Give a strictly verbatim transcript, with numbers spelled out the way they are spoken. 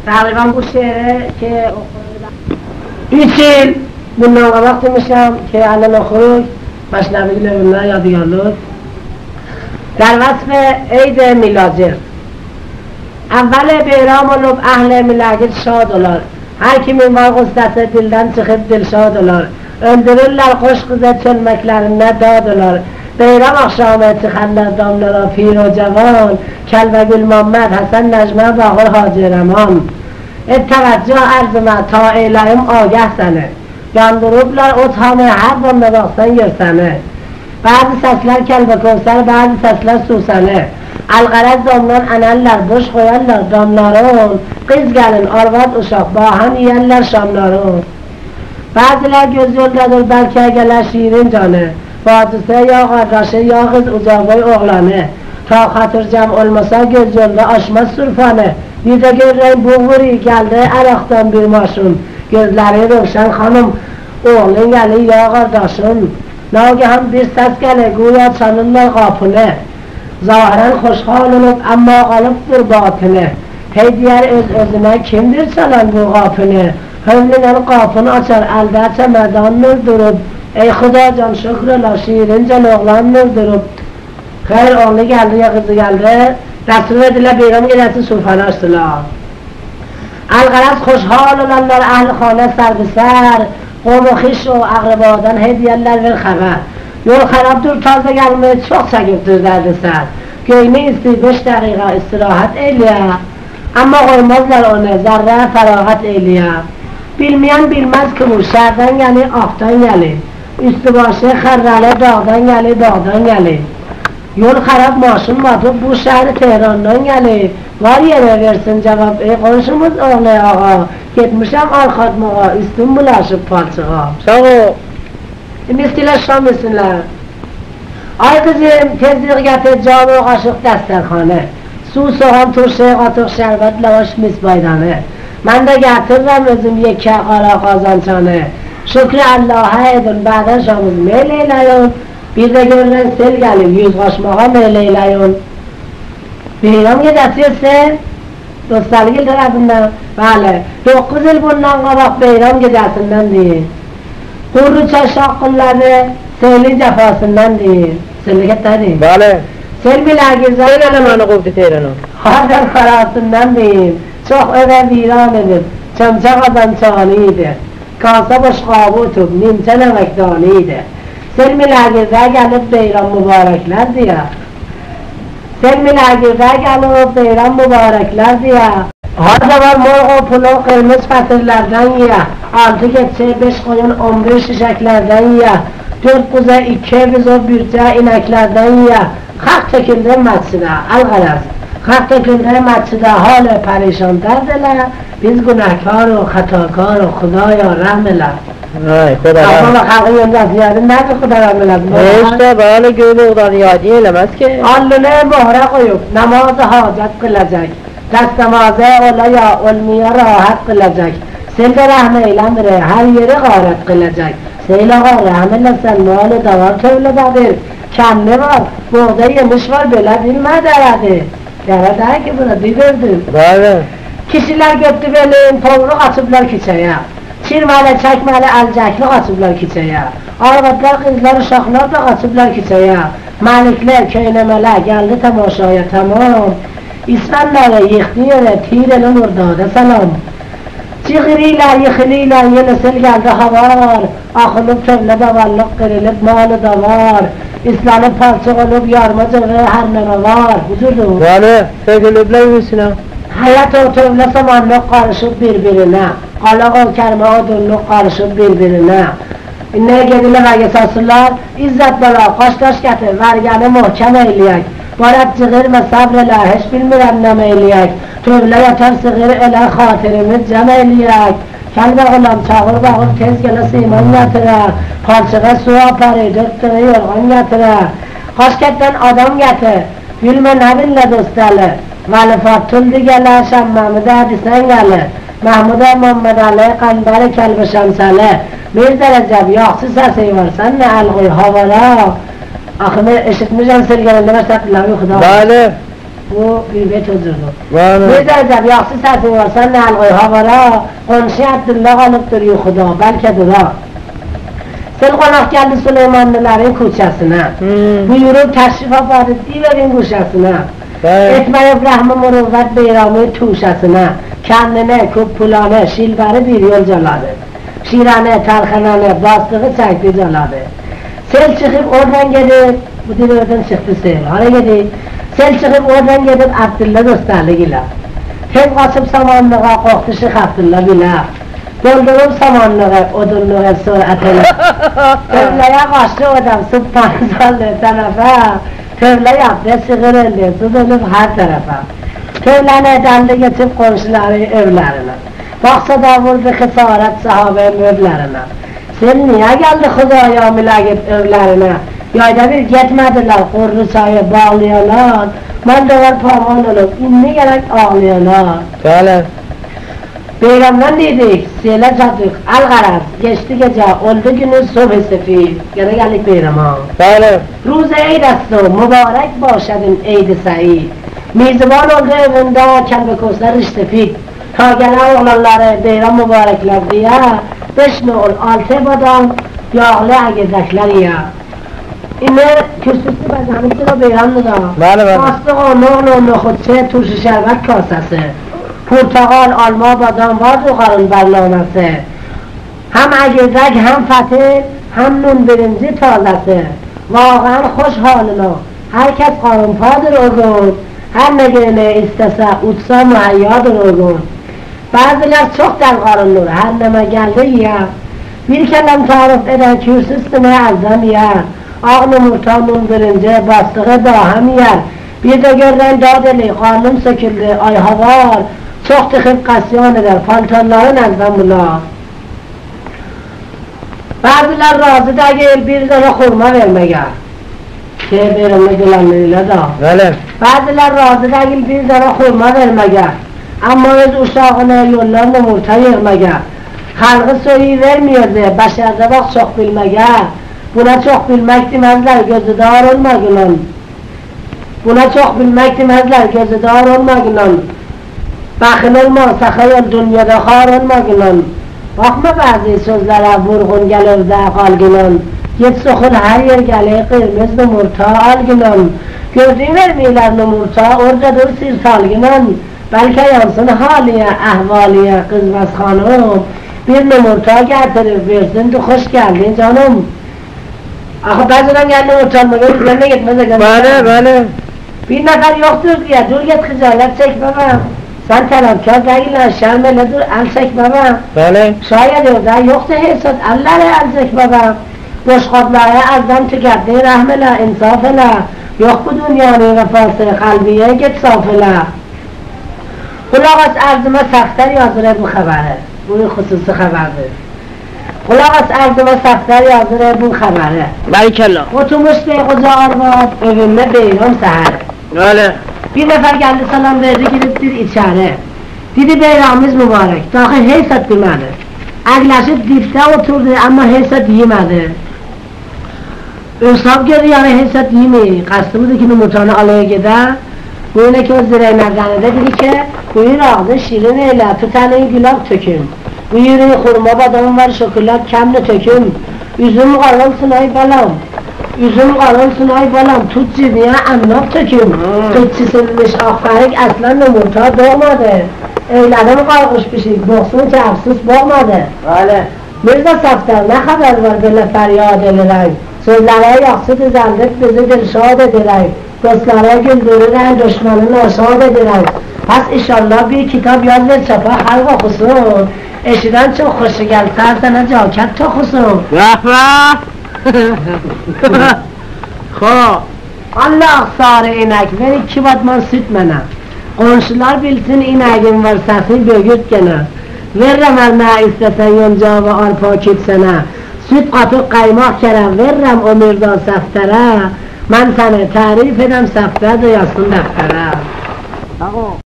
تقریباً بو شعری کی اوخویوردوم. اوچ ایل بوندان قاباق دئمیشم کی الان اوخوروق، مثنوی ایله بوندان یادگارلیق. در وصف عید میلاجر. اول بهرام اولوب اهل میله‌گیر شاد اولار. هر کیمین وار غصه‌سی دیلدن چیخیب دلشاد اولار. اؤلدورورلر خوش قیزی چؤلمک‌لرینده داد اولار. بهرام آخشامی چیخارلار داملارا پیر و جوان. کلبه گل ممد، حسن نجمه، باقر حاجی رمان. ائت توجه عرضیمه تا ائیله‌ییم آگاه سنی. یاندیریبلار اوت هامی، هر دامدا باخسان گؤرسنی. بعضی سسلر کلبه کوثر، بعضی سسلر سوسنی. الغرض دامدان انرلر، بوش قویارلار داملارین. قیز گلین، آرواد اوشاق، باهم یئیرلر شاملارین. بعضیلر گؤز یولدادیر، بلکه گلر شیرین جانی. باجیسی یا قارداشی، یا قیز اوجاقوی اوغلانی. تا خاطر جمع اولماسا، گؤز یولدا آچماز سورفانی. بیر ده گؤرورم بو ووری گلدی عراقدان بیر ماشین. گؤزلری روشن خانیم، اوغلون گلیر یا قارداشین. ناگهان بیر سس گلیر، گویا چالیرلار قاپینی. ظاهراً خوشحال اولوب، اما قالیبدیر باطنی. هی دئیر اؤز-اؤزونه: «کیمدیر چالان بو قاپینی؟» هؤولینن قاپینی آچار، الده چمدان‌دیر دوروب. «ای خداجان، شکر ائله، شیرین جان اوغلاندیر دوروب.» خیر، اوغلو گلدی یا قیزی گلدی، دستور وئردیلر بهرام گئده‌سین سورفانی آچسینلار. الغرض خوشحال اولارلار اهل خانه سر به سر، قوم و خویش و اقربادان هی دئیرلر وئر خبر. یول خرابدیر، تازه گلمیش، چوخ چکیبدیر دردسر. گؤینو ایسته‌ییر بئش دقیقه استراحت ائله‌یه، اما قویمازلار اونو ذره فراغت ائله‌یه. بیلمه‌ین بیلمز کی بو شهردن گلیر، آفتان گلیر. اوستو باشی خرّه‌لی، داغدان گلیر، باغدان گلیر. یول خراب، ماشین باتیب، بو شهر تهراندان گلیر. وار یئره وئرسین جواب، ای قونشوموز اوغلو آقا. گئتمیشم آرخاتماغا، اوستوم بولاشیب پالچیغا. ساغ اول. ایندی ایسته‌ییرلر شام یئسینلر. آی قیزیم، تئز ییغ گتیر جام و قاشیق دسترخوانی. سو، سوغان، تورشی، قاتیق، شربت، لواش، مس، بایدانی. من ده گتیریرم اؤزوم یئکه قارا قازانچانی. شکر اللها ائدین، بعدا شامینیزی میل ائله‌یین. بیر ده گؤرورم سئل گلیر، یوز قاچماغا میل ائله‌یین. بهرام گئده‌سی سئل، دوستالی‌گیل طرفیندن. بلی، دوققوز ایل بوندان قاباق بهرام گئده‌سیندن دئییر. قورو چای شاققیللاری، سئلین جفاسیندان دئییر. سئللیک ائتدی. بلی. سئل میله‌گیردن، سئل ائله منی قوودو تهرانا. هاردان خاراسیندان دئییر. چوخ ائوه ویران ائدیب، چمچه قازانچانی ایدی. کاسه بوشقابی اوتوب، نیمچه نمکدانی ایدی. سئل میله‌گیرده گلیب بهرام مبارکلر دئیه. سئل میله‌گیرده گلیب بهرام مبارکلر دئیه. هاردا وار مرغ و پلو، قیرمیز فطیرلردن یئیه. آلتی کئپچه، بئش قویون، اون بیر شیشکلردن یئیه. دؤرد قوزو، ایکی بوزو، بورجه اینکلردن یئیه. خاک تؤکولدو مسجده، الغرض. خاک تؤکولدو مسجده، حال پریشان درد ائله. بیز گناهکار و خطاکار و خدایا رحم ائله. آی، خدا رحم. آقا، خالقین یئرینده زیادی نه‌دیر خدا رحم ائله‌سین؟ هئچ ده، بلی، گؤیلو اوغلانی یادی ائله‌مز کی. آلنینا مهره قویوب، نماز حاجت قیلاجاق. دستمازی اولا یا اولمایا راحت قیلاجاق. سئل ده رحم ائله‌میر، هر یئری غارت قیلاجاق. سئل آقا، رحم ائله‌سن، مال و داوار تؤوله‌ده‌دیر. کنلی وار، بوغدا یئمیش وار، بئله بیلمه دره‌دیر. دره‌دیر کی بورا، دئییردیم. بلی. کیشیلر گؤتدو بئلین، توغرو قاچیبلار کوچه‌یه. چیرمه‌لی، چکمه‌لی، الجکلی قاچیبلار کوچه‌یه. آروادلار، قیزلار، اوشاقلار دا قاچیبلار کوچه‌یه. ملکلر، کؤینه‌مه‌لر گلدی تماشایا تمام. اسفندیاری ییخدی یئره، تیر ائله مردادا سلام. جیغیریلار، ییخیلیرلار، یئنه سئل گلدی هاوار. آخیلیب تؤوله داوارلیق، قیریلیب مال و داوار. ایسلانیب پالچیق اولوب یارما جیغی هر نمنه وار. بو جوردور. بلی، تؤکولوبلر بیر-بیرینه. حیط و تؤوله سامانلیق قاریشیب بیر-بیرینه. قالاق و کرمه اودونلوق قاریشیب بیر-بیرینه. ایندی گئدیرلر و یئساسیللار. عزت بالا، قاچ داش گتیر، ورگه‌نی محکم ائیله‌یک. بارات جیغیر و صبر ائله، هئچ بیلمیرم نمنه ائیله‌یک. تؤوله یاتار سیغیر ائله، خاطیریمیز جمع ائیله‌یک. کلبه غلام، چاغیر باغیر، تئز گله سیمان گتیره. پالچیغا سو آپاریر، دؤرد دنه یورغان گتیره. قاچ کتدن آدام گتیر، بیلمه نه بیلله دوستالی. ولی فاتولدی گله، شمّامی ده دئسن گلی. محمود ممّدعلی، قنبر کلبه شمسلی. میرزه رجب، یاخشی سسی وار، سن نه ال قوی هاوارا. آخی من ائشیتمیشم، سئل گلنده من سطرلری یوخودا. بلی. بو بیر بیت او جوردور. بلی. میرزا عجب، یاخشی سسین وار، سن ده ال قوی هاوارا، قونشو عبدالله قالیبدیر یوخودا، بلکه دورا. سئل قوناق گلدی سلیمانلی‌لارین کوچه‌سینه. هوم. بویوروب تشریف آپاردی دیوارین گوشه‌سینه. بلی. ائتمه‌ییب رحم و مروت بیرامی توشه‌سینه، کندینه، کوپولانه، شیلبری بیر یول جالادی. شیرانه، تلخانه‌نی، باسدیغی چکدی جالادی. سئل چیخیب اوردان گئدیب، بو دیوارین چیخدی سئل، هارا گئدیب؟ سئل چیخیب اوردان گئدیب عبدالله دوستعلی گیله. تئز قاچیب سامانلیغا، قورخدو شیخ عبدالله بیله. دولدوروب سامانلیغی، اودونلوغو سرعت ایله. تؤوله‌یه قاچدی او آدام، سوپبانی سالدی طرفه. تؤوله یاپدی، شیغیریلدی، سوزولوب هر طرفه. تؤوله‌نی دلدی، کئچیب قونشولارین ائولرینه. باخسا دا ووردو خسارت صحابه مؤولرینه. سئل نییه گلدی خدایا میلایت ائولرینه؟ یایدا بیر گئتمه‌دیلر قورلو چایی باغلایانلار. ماندالار پامان اولوب، ایندی گرک آغلایانلار. بلی. بیرامیدان دئدیک، سئله چاتدیق، الغرض، کئچدی گئجه، اولدو گونوز، صبح سفید. گئنه گلدیک بیراما. بلی. روز عید است و مبارک باشد این عید سعید. میزبان اولدو ائوینده کلب کوثر ریش سفید. تا گله اوغلانلاری بیرام مبارک‌لر دئیه، بئش نوغول، آلتی بادام، یاغلی اگیردک‌لر یئیه. ایندی کورسوسو بزه‌نیبدیر او بیرامدا دا. بلی، بلی. باسدیق او نوغول، او نوخودچو، تورشی شربت کاسه‌سی. پرتقال، آلما، بادام وار، بوخارین برنامه‌سی. هم اگیردک، هم فطیر، هم نون برنجی تازه‌سی. واقعاً خوش حالینا، هر کس قارین‌پادیر او گون. هر نه یئمک ایسته‌سه، اوچسا مهیادیر او گون. بعضی‌لر چوخ دل قارینلیدیر، هر نمنه گلدی یئیر. بیر کلام تعارف ائدن کورسوسو ایسته‌مک الدن یئیر. آغ نومورتا، نون برنجی، باسدیغی باهم یئیر. بیر ده گؤرورم داد ائله‌ییر، قارنیم سؤکولدو، آی هاوار. چوخ چیخیب غصیان ائدر، پالتارلارین الدن بولار. بعضی‌لر راضی دئییل بیر دنه خورما وئرمه‌یه. شئی، بئله گلنلر ائله ده. بلی. بعضی‌لر راضی دئییل بیر دنه خورما وئرمه‌یه. آمما اؤز اوشاغینا یوللار نومورتا ییغماغا. خالقی سؤیوب وئرمه‌یه‌جک، بشرده باخ چوخ بیلمه‌یه. بونا چوخ بیلمک دئمزلر، گؤزو دار اولماغینان. بونا چوخ بیلمک دئمزلر، گؤزو دار اولماغینان. بخیل اولما، سخا اول، دونیادا خوار اولماغینان. باخما بعضی سؤزلره، وورغون گلیر ده قالغینان. گئت سوخول هر یئر گلیر قیرمیز نومورتا آلغینان. گؤزون وئرمه‌ییرلر نومورتا، اورادا دور سیر سالغینان. بلکه یانسین حالیه، احوالیه، قیزماز خانیم. بیر نومورتا گتیریب وئرسین، دئ خوش گلدین جانیم. آخی بعضاً گلدی اوتورماغا، بیزدن ده گئتمز اگر. بلی، بلی. بیر نفر یوخدور دئیه، دور گئت خجالت چکمه بابا. سن طلبکار دئییلسن، شرم ائله دور، ال چکمه بابا. بلی. شاید اوردا یوخدور هئچ زاد، اللری ال چکمه بابا. بوشقابلاری الدن توکتدین، رحم ائله، انصاف ائله. یوخ بو دونیانین وفاسی، قلبیه گئت صاف ائله. قولاق آس عرضیمه، صفدر یازیر بو خبری. بو بیر خصوصی خبردیر. قولاق آس عرضیمه، صفدر یازیر بو خبری. بارک‌الله. اوتورموشدو قوجا آرواد ائوینده بیرام سحری. بلی. بیر نفر گلدی، سلام وئردی، گیریبدیر ایچری. دئدی: «بیرامیز مبارک.» داخی هئچ زاد دئمه‌دی. اگلشیب دیبده اوتوردو، آمما هئچ زاد یئمه‌دی. اوصاف گؤرور، یعنی هئچ زاد یئمیر. قصدی بودور کی، نومورتانی آلا گئده. بو گونه کی، او زیرک مزنیده دئدی کی، بویور آغزی شیرین ائله، توت الین گلاب تؤکوم. بویور خورما، بادام وار، شکلات کمدی تؤکوم. اوزوم قارالسین آی بالام، اوزوم قارالسین آی بالام، توت جیبیه عناب تؤکوم. هی. توت کیسیلمیش آخ پرک، اصلاً نومورتا دوغمادی. ائیله‌دیم قارغیش پیشیک، بوغسون کی، افسوس بوغمادی. بلی. میرزا صفدر، نه خبر وار، بئله فریاد ائلیرن؟ سؤزلری یاخشی دوزلدیب، بیزی دلشاد ائدیرن. دوستلاری گولدورورن، دشمنی ناشاد ائدیرن. پس ان‌شاءالله بیر کیتاب یاز وئر چاپا، خالق اوخوسون. ائشیدن چوخ خوشو گلسه، سنه جاکت توخوسون. به به! خب. آللاه، ساری اینک، وئر ایکی باتمان سود منه. قونشولار بیلسین، اینگیم وار، سسین بؤیولت گئنه. وئررم هر نه ایسته‌سن، یونجا و آرپا، کوت سنه. سود قاتیب قایماق کرم، وئررم او میرزا صفدره. من سنی تعریف ائدم، صفدر ده یازسین دفتره. ساغ اول.